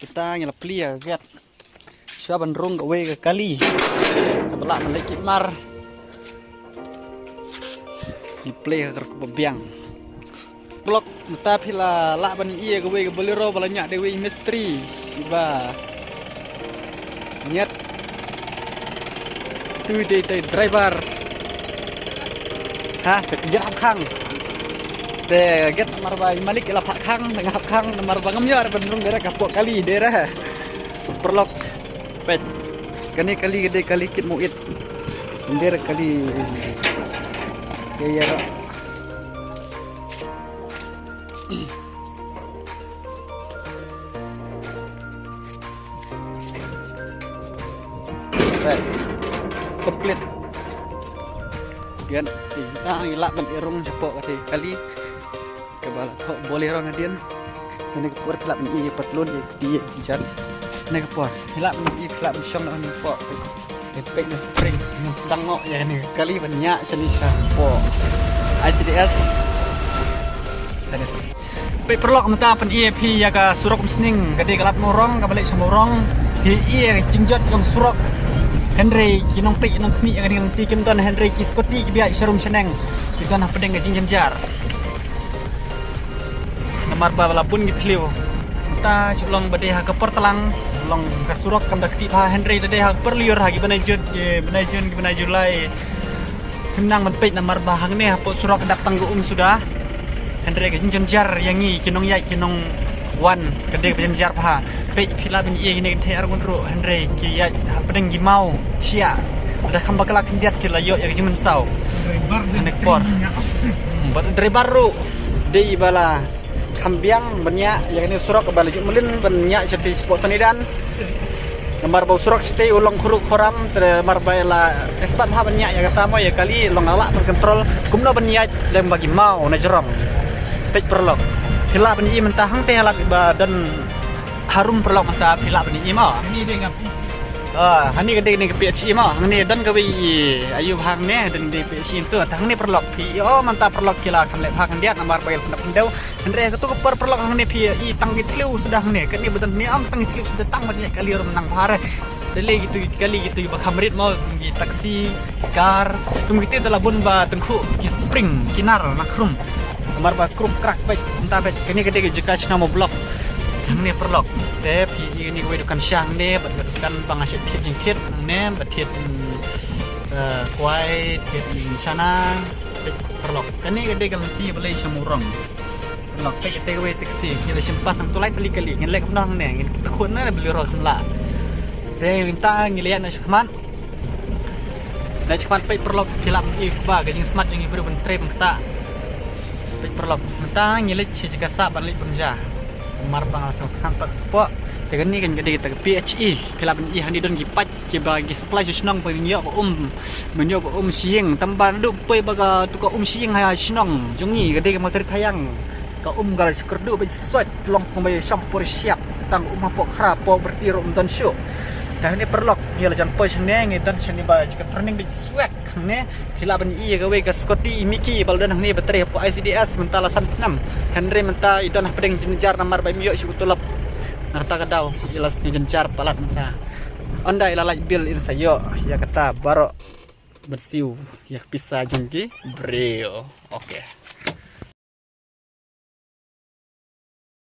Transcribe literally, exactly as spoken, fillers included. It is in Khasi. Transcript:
Kita ngi la plie ka gate. Sha ban rung kawei ka kali kaba lah ban leit kit mar. Ngi plie ka kyrkhu ba biang. Paralok, mynta phi la lah ban ïohi kawei ka Bolero ba la ñiah da kawei mistri ba ñiat. Tu dei, dei driver. Ha, te ïa hap khang. Te gate namar ba i malik la phah khang, nga hap khang namar ba ngam ïoh ban rung direct hapoh kali dei re. Paralok. Peit. Kane kali ka dei kali kit mu it. Nder kali. Ya, ya. Peit. Complete. Biang, kita ngi lah ban ïa rung shapoh kata kali. Kaba la thoh Bolero nadien. Kane ka por phi lah ban ïohi patlun ïa kti ïa ki jan. Kane ka por phi lah ban ïohi, phi lah ban shong na kane ka por. Peit na spring, ngan sdang noh ïa kane ka kali ban ñiah shane shapoh I C D S. Shane. Peit paralok, mynta pyni ïa phi ïa ka surok Umsning, ka dei ka lad Mawrong kaba leit sha Mawrong. Phi ïohi ïa ka jingjot jong surok. Hynrei ki nongpeit nongkhmih ïa kane ka lynti kim don, hynrei ki scooty kiba ïaid sharum shaneng ki don hapdeng ka jingjynjar. Namar ba la bun ki thliew. Mynta shu long ba dei ha ka por tlang, long ka surok kam da kti bha, hynrei da dei ha ka por lyiur, ha ki bnai Jun, ki bnai Jun, ki bnai July. Kim nang ban peit namar ba hangne hapoh surok dap tang ka um suda. Hynrei ka jingjynjar ïa ngi ki nongïaid ki nongwan ka dei ka jingjynjar bha. Peit phi lah ban ïohi kine ki thei arngut ruh, hynrei ki ïaid hapdeng ki maw, sia. Da kham bakla khyndiat ki la ïoh ïa ka jingmynsaw. Kane ka por. Hmm, bad driver ruh dei ba la kham biang ban ñiah ïa kane ka surok ba la ju mlien ban ñiah shatei shapoh Sanidan. Namar ba u surok shatei u long khruh khuram, te namar ba la expert bha ban ñiah ïa kata mo ïa kali long la lah ban control kumno ban ñiah lem ba ki maw na jrong. Peit paralok. Phi lah ban ïohi mynta hangtei ha lad ba don harum paralok mynta phi lah ban ïohi mo. Ah, hangne ka dei kane ka P H E mo, hangne don kawei, aïu hangne don kawei P H E tu, hangne paralok phi ïohi, oh, mynta paralok ki la kham leh bha khyndiat namar ba ki la pyndap pyndew. Hynrei kato ka por paralok hangne phi ïohi tang ki thliew suda hangne, kane ba don hangne ym tang ki thliew suda, tang ba ïa kali ruh nang bha re. Da lei kitu ki kali kitu ba kham rit mo, ki taxi, ki car, kum kiti da la bun ba tyngkhuh ki spring, ki nar na khrum. Namar ba khrum krak beit, mynta beit, kane ka dei ka jaka Chnamo Block. Hangne paralok. Te phi ïohi kane kawei dukan sha hangne, bad ka dukan ba nga shu thied jingthied hangne, ba thied, mm, eh, kwai, thied, mm, chana, peit paralok. Kane ka dei ka lynti ba leit sha Mawrong. Paralok, peit kata kawei taxi, ngi la shim pass hangto lai tylli kali, ngin leh kumno hangne, ngin kyrkhu na Bolero samla. Te mynta ngi la ïaid na shakhmat. Na shakhmat peit paralok, phi lah ban ïohi ba ka jingsmat jong ngi briew ban trei ban ktah. Peit paralok, mynta ngi leit sha jaka sah ban leit ban ja. Namar ba nga la sngewthuh pat kpoh. Te kane ka dei kata ka P H E. Phi lah ban ïohi hangne don ki paip kiba ki supply sha shnong ban ïoh ka um, ban ïoh ka um shyieng. Tang ba naduh poi ba kato ka um shyieng ha shnong jong ngi ka dei ka Mawtyrkhayang. Ka um ka la shu kyrduh beit sot, long kumba ïa sham por shiap. Tang um hapoh Khra, hapoh Byrti ruh ym don shuh. Te hangne paralok, ngi la jan poi shane, ngi don shane ba jaka turning beit swag. Hangne phi lah ban ïohi ïa kawei ka scooty i Mickey ba la don hangne ba trei hapoh I C D S mynta la san snem. Hynrei mynta i don hapdeng jingjynjar namar ba im ïoh shuh ka tulop. Na kata ka daw i la jynjar palat mynta. Ynda i la lait bill in sa ïoh ïa kata baroh ban siew ïa ka pisa jong ki briew. Okay.